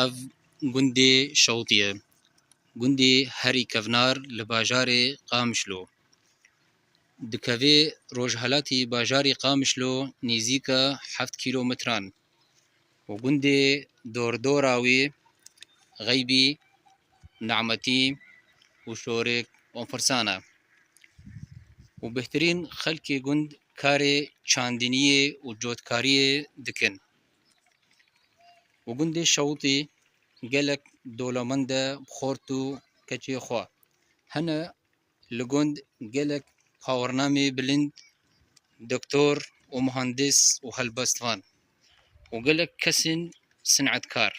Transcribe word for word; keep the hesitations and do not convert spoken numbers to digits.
Ev gundê Şewtî ye. Gundê herî kevnar li bajarê Qamişlo. Dikeve rojhelatî bajarê Qamişlo nêzîka heft kîlometran û gundê dordora wê Xeybî, Nametî û Şorik û Firsana. Û bêhtirîn xelkê gund karê çandiniyê û cotkariyê dikin. Û gundê Şewtî gelek dolemend e bi xort û keçê xwe. Hene li gund gelek pawernamê bilind, doktor û muhandis û helbestvan û gelek kesên sinetkar.